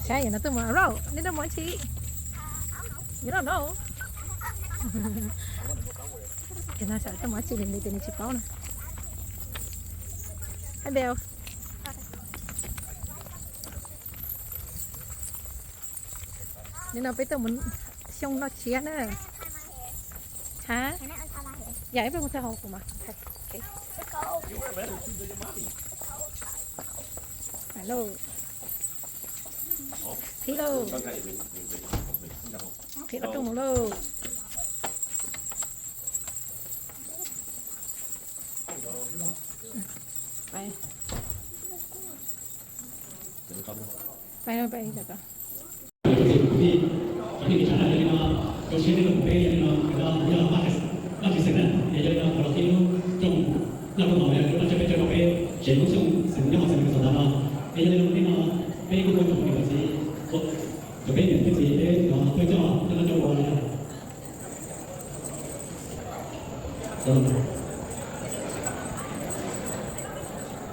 Saib no tuaj mus rau, nej tuaj mus tsi? You don't know. Ces no sawv tuaj mus tsi li ntawd ces nws tsis paub na. Hi Bill. Nim no peb tuaj mus xyoo noj tshiab na. Hab? Yog ib pliag mus txog hauv kuv mas. Hello. Qhib lauj. Qhib qhov rooj mus lauj. Pais, pais, pais. Cov kwv tij, cov neej tsa, yog li no, zoo siab nej los koom peb, yog li no, yog Vajtswv xeem na, es yog li no kuv los qhib lub rooj noj rooj haus, yog lub noj tsiab peb caug rau peb tsev lub xyooj xeem nyob hauv Xeem Khuam Xav Tav no. Es yog li no, nej no, peb kuj muaj coob cov txiv, cov peb niam peb txiv peb cov peb coj coj noj coj ua li.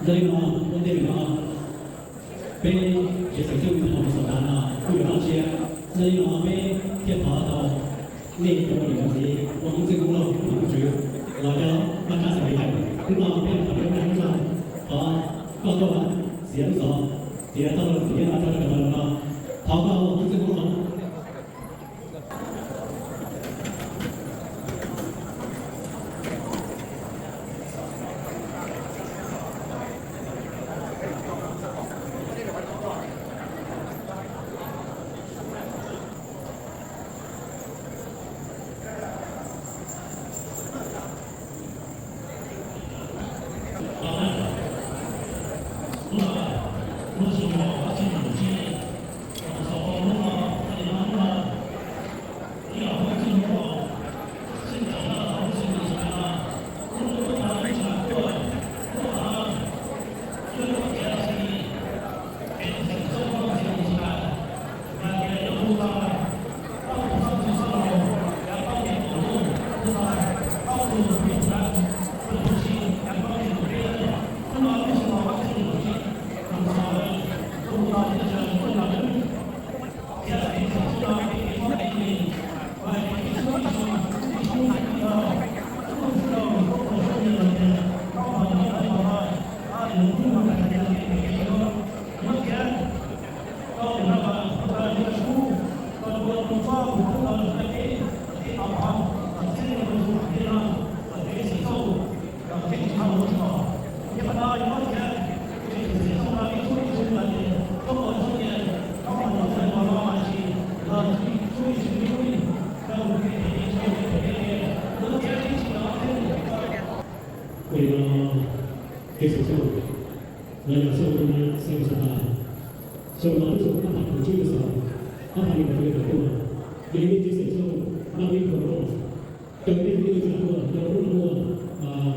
Yog li no, ua ntej no, peb tsev xeem xyooj Xeem Khuam Xav Tav no kuj yuav noj tsiab, yog li no peb thiaj thov tau nej cov ua niam ua txiv, ua hmoob txwj hmoob laug, ua hmoob tswv los coj Vaj Tsab xav li hais, hnub no peb thov peb Vaj Tsab lub zog, thov koj tuaj txiav lub xov, txiav tau lub txiv no rau cov no, thov koj ua hmoob txwj hmoob laug. Ua li no, kev xeem xyooj, los yog xyoo no xyoo xav tas, xyoo no peb xyoo ob phav kaum tsib rau xaus, ob phav nees nkaum rau caum tuaj, yog li nej tsev xeem xyooj Mab Vib Kho Roj, caw nej tij tug tsis tuaj, yog lub no muaj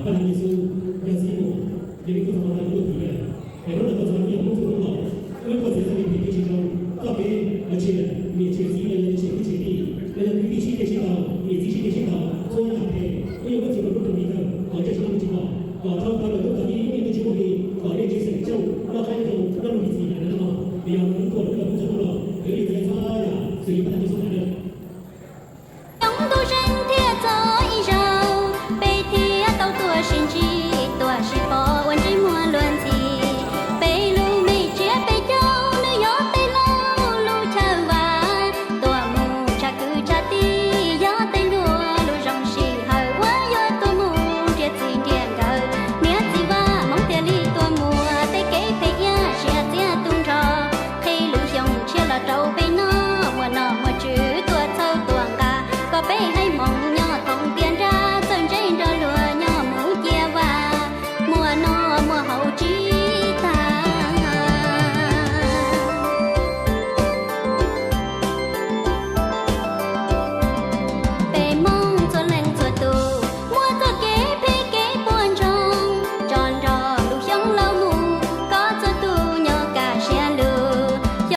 Paj Nab Nyiaj Xub, yog Xib Muas, yog li tuaj txog no yog tuaj tim lawm, es lub no tuaj txog no yog Hmoob Txwj Hmoob Laus, wb tuaj txiav txoj kev phim